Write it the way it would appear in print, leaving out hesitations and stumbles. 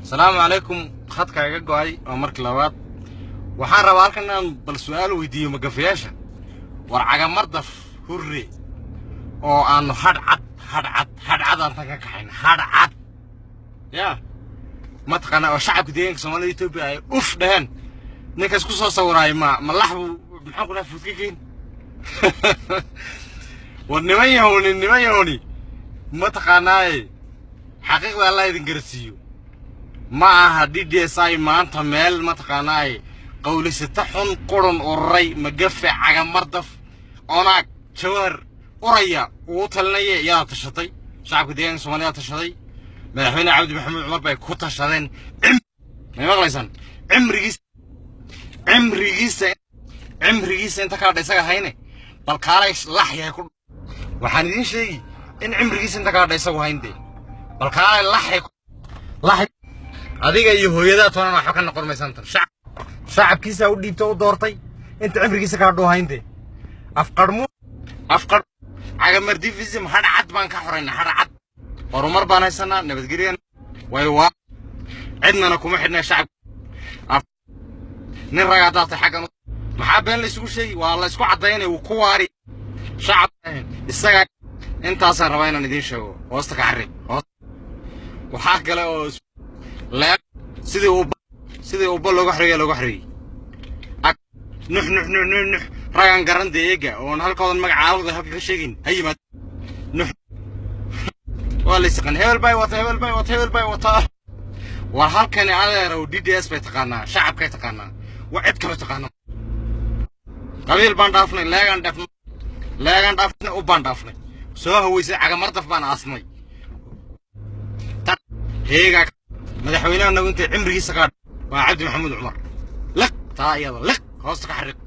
Asalaamu calaykum. Khadka iga go'ay oo markii labaad waxaan rabaa halkan inaan bal su'aal weydiiyo magafayaasha. War Cagamardaf Hurre oo aanu hadhcad hadhcad hadhcad aan tan ka kaxayn hadhcad ya mataqaanaa, oo shacabka deegaanka Soomaalida Etoobiya ay uf dhaheen, ninkaas ku soo sawiraay ma lax buu, maxaan ku dhaha, fuudka keyn? War niman yahowni, niman yahowni, mataqaanaaye, xaqiiqda Allah idin garasiiyo. Ma aha DDSI maanta meel, mataqaanaaye, qawlisata xun, qurun ururay, magafe, Cagamardaf, Onaag, Jawhar uraya uu talinaya. Iyadaa tashatay, shacabka deegaanka Soomaalida tashaday. Madaxweyne Cabdi Maxamuud Cumar bay ku tashadeen. May maqlaysaan? Cimrigiisa, cimrigiisa, cimrigiisa inta kala dha isaga hayne, bal kaalay lax yahay ku. Waxaan idiin sheegi in cimrigiisa inta kala dha isagu hayn dee, bal kaalay laxay lax. Adiga iyo hooyadaa toonana waxba ka noqon maysaan tan. Shacabkiisa u dhiibta, u doortay, inta cimrigiisa kala dhuu hayn dee. Afqarmu afqar Cagamardifism hadhcad baan ka xoraynaa, hadhcad. Horumar baan haysanaa, nabadgelya way, waa cidnana kuma xidhna. Shacab nin ragaa daatay xaggan, maxaa been la isugu sheegi? Waa la isku caddaynaya, wuu ku waari shacab isaga. Intaasaan rabaa inaan idiin sheego. Hoosta ka xarri. Waxaa kale oo leeg sidii uba looga xoreeya, looga xoreeyey. Nux nux nux nux nux, ragaan garan dee eega oon halkoodan magacaawda halka ka sheegin ha yimaad. Nux waa la yaqaan, hebel bay wata, hebel bay wata, hebel bay wataa. War halkani, adeerow, DDS bay taqaanaa, shacabkay taqaanaa, waa cid kale taqaanaa. Qabiil baan dhaafnay, leegaan dhaafnay, leegaan dhaafnay, u baan dhaafnay, soo haweysay. Cagamardaf baan aasnay heegaa. Madaxweynaha nagu intay cimrigiisa qaadh waa Cabdi Maxamuud Cumar. Liq taa iyada, liq, hoosta ka xariiq.